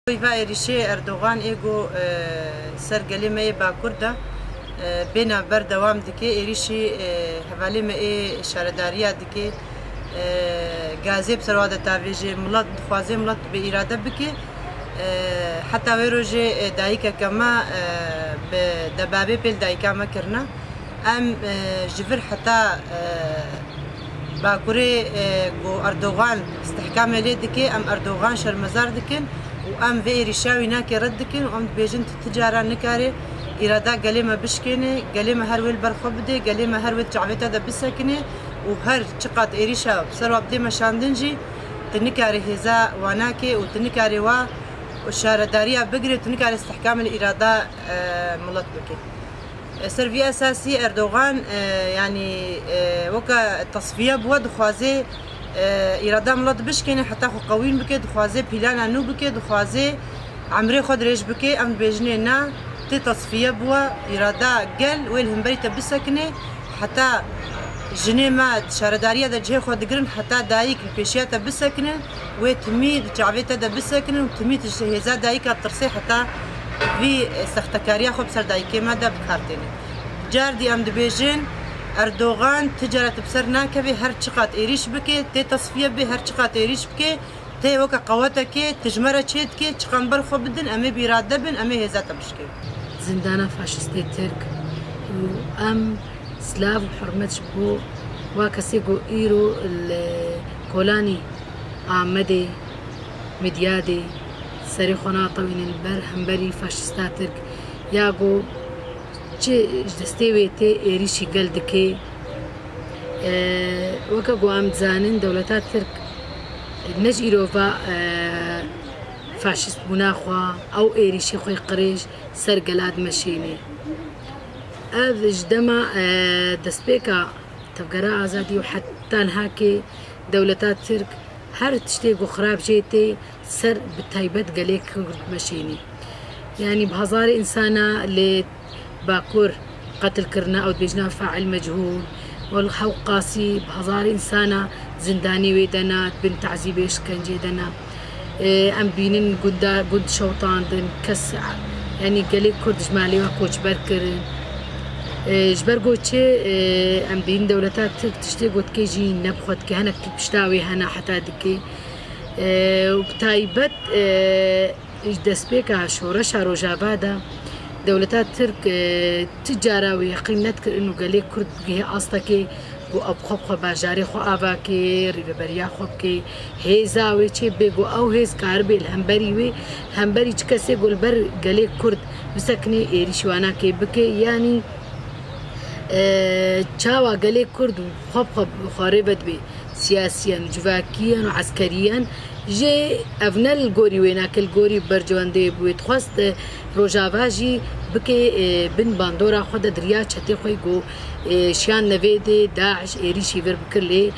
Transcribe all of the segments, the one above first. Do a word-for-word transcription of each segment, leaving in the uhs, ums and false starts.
Vê êrîşê Erdogan ê ku, e, ser gelê me yê Bakur de, e, bêna berdewam dike, êrîşî, e, hevalê me ê şaredariya dike, e, gazê bi ser wa de tavêje, milet dixwaze milet bê îrade bike. E, heta wê rojê, e, dayikeke me, e, bi debabê pê li dayika me kirine. Em, e, ji vir heta, e, Bakurê, e, ku Erdogan istihkamê lê dike, em Erdogan şermezar dikin û em vê êrîşa wî nakê red dikin û em dibêjin tu ti cara nikare îrada gelê me bişkêne, gelê me her wê li ber xwe bide, gelê me her wê di çavê te de bisekine û her çiqat êrîşa bi ser wa bidê meşandin jî tu nikare hêza wa nake û tu nikare wa û şaredariya bigire, tu nikare istihkamê li îrada, e, milet bike. Ser vî esasî Erdogan, e, yanî, e, weke tesfiye bûwe, dixwaze, e, îrada milet bişkêne, heta xwe qewîn bike, dixwaze pîlana nû bike, dixwaze emrê xwe dirêj bike. Em dibêjinê na, tê tesfiye bûwe, îrada gel wê li hemberî te bisekine, heta jinê me di şaredariya de cihê xwe digirin, heta dayik li pêşiya te bisekine. Wê timî di çavê te de bisekinin û timî tu ji hêza dayika tirsê heta vî, e, sextekariya xwe bi ser dayikê me de bi kar têne. Car dî em dibêjin, Erdogan ti cara tu bi ser nakevê, her çiqat êrîş bike, tê tesfiye bê, her çiqat êrîş bike, tê weke qewetekê, tu ji me re çê dikê, çiqan ber xwe bidin, em ê bi îrade bin, em ê hêza te bişkê. Zindana faşistê Tirk û em silav û hurmet ji bo wa kesê ku îro li kolanî Amedê, Midyadê serê xwe natewînin ber hemberî faşîsta Tirk ya ku çi ji destê wê tê êrîşî gel dike. E, weke ku em dizanin dewleta Tirk ne ji îro va, e, faşîst bûna xwe, ew êrîşê xwe qirêj ser gela dimeşînê. Ev ji dema, e, destpêka Tevgera Azadî û heta nihakê dewleta Tirk her tiştê ku xirab jê tê ser bi taybet gelê Kurd meşînî. Yanî bi hezarê insana li Bakur qetil kirine, ew dibêjina fail mechûl, û li Hewqasî bi hezarê insana zindanê wê de ne, bin tezîbê, şikencê de ne. Ê, em bînin gunda, gund şewitandin, kes, yanî gelê Kurd ji malê we koçber kirin. Ê, ji ber ku çi, ê, em dînin dewleta Tirk tiştê ku dike jî ne bi xwe dike, hinek pişta wê hene heta dike. Ê, û bi taybet, ê, ji destpêka şoreşa Rojava de dewleta Tirk, ê, ti cara wê yeqîn nedikirin û gelê Kurd bigihê astekê ku ew bi xwe bi xwe bajarê xwe ava ke, rêveberiya xwe bike, hêza wê çê bê ku ew hêz karibe li hemberî wê, hemberî çi kesê ku li ber gelê Kurd bisekine êrîşî wana kê bike, yanî, e, çawa gelê Kurd xwe bi xwe, bi xwe rê vedibê siyasiyen, civakiyen û eskeriyen, jê ev ne li gorî wê nake, li gorî berjewendê bi wê dixwest, e, Rojava jî bike, e, bin bandora xwe de di riya çetê xwe ku, e, şiyan nevê de DAIŞ êrîşî vir bikir lê,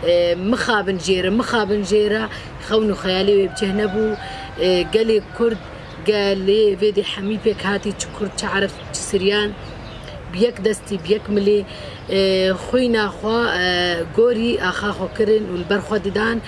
e, mixabin jê re, mixabin jê re, xewn û xeyalê wê bi cih nebû. E, gelê Kurd, gelê vê dê hemî pêk hatî, çi Kurd, çi Ereb, çi Siryan, bi yek destî, bi yek milê, e, xwîna xwe, e, gorî axa xwe kirin û li ber xwe didan.